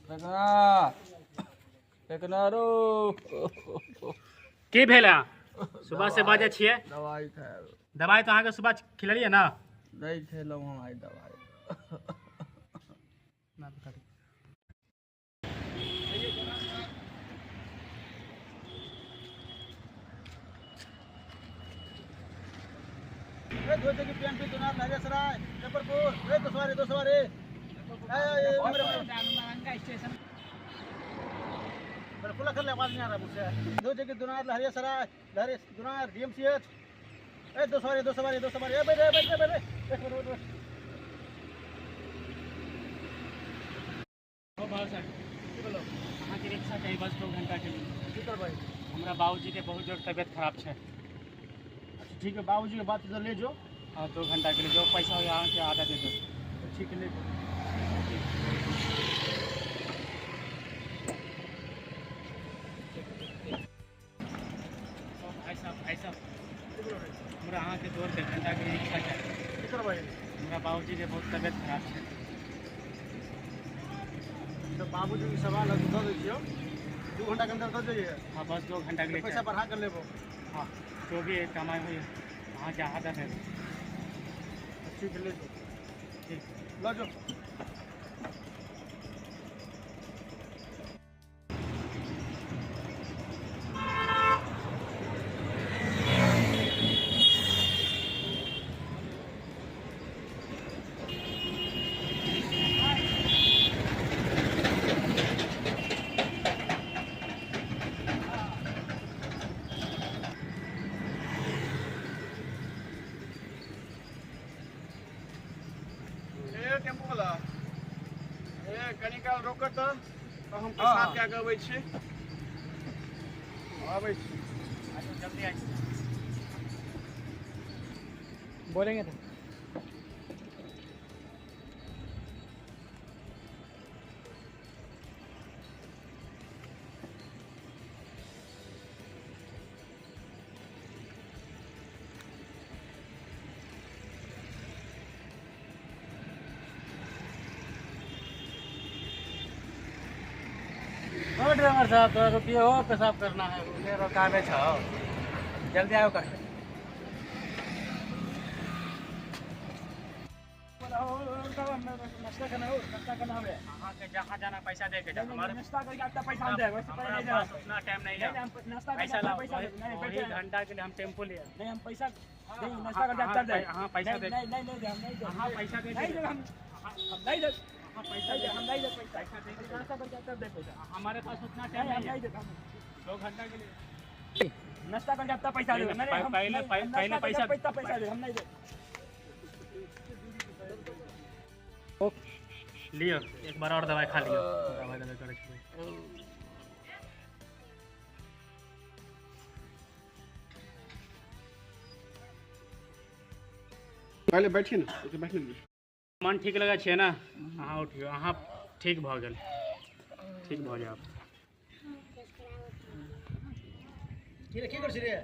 फेकना फेकना रो। की भेल? सुबह से बाजै छियै। दवाई खाएब। दवाई तो अहाँके सुबह खिलेलियै ना? नहीं खेलहुँ हम आइ दवाई। खुला कर ले, आवाज नहीं आ रहा मुझसे। दो जगह दुनार लहरियासराय लहरिया दुनार डीएमसीएच। ए दो सवारी दो सवारी दो सवारी। ए बैठ बैठ बैठ एक मिनट। ओ बाबू साहब की बोलो? अहाँके रिक्शा चाही बस 2 घंटा के लिए। की करबै? हमरा बाबूजी के बहुत जोर तबियत खराब छै। अच्छा ठीक है, बाबूजी के बात तो ले जो। हाँ 2 घंटा के लिए जो पैसा हो अहाँके आधा दे दो। ठीक है ले जो। भाई साहब हमरा अहाँके 2 घंटा के रिक्शा चाही। की करबै? हमरा बाबूजी के बहुत तबियत खराब छै। तो बाबूजी के सवाल है तो दऽ दै छियौ। 2 घंटा के अंदर दऽ जइयै। हाँ बस 2 घंटा के लिए। पैसा बढ़ा कर लेबो। हाँ जो भी कमाई हुई अहाँके आधा दे देब। ठीक है ले जो। ठीक लऽ जो। टेम्पू वाला ए कनी काल रोक त हम पेशाब कए के अबै छी। आबै छी। अच्छा जल्दी आइ। बोलेंगे तो ड्राइवर साहब थोड़ा रुकिए हो, पेशाब करना है, रोकाबे छो, जल्दी आओ कर। नाश्ता करना हो, नाश्ता करना है अहाँके जहाँ जाना पैसा दे के जाओ। हमारे नाश्ता करके आपका पैसा हम देब, वैसे हमारा पास उतना टाइम नहीं है। नाश्ता पैसा लाओ, पैसा नहीं वही घंटा के लिए हम टेम्पू लिए। नहीं हम पैसा नहीं, नाश्ता करके आपका दे। हाँ पैसा दे। नहीं नहीं नहीं हम नहीं दे। हाँ पैसा दे। नहीं हम नहीं दे। हाँ पैसा दे, हम नहीं दे पैसा। नाश्ता करके आपका दे पैसा। हमारे पास उतना टाइम नहीं है। 2 घंटा के लिए नाश्ता करके आपका पैसा दे। पहले पहले पैसा पैसा पैसा दे, हम नहीं दे। लियो एक बार और दवाई खा लियो। दवाई दवाई करे छी। पहले बैठिए ना, बैठने दीजिए। मन ठीक लगा छे ना? अहाँ उठियो, अहाँ ठीक भऽ गेल, ठीक भऽ जायब। की रे की कर छी रे?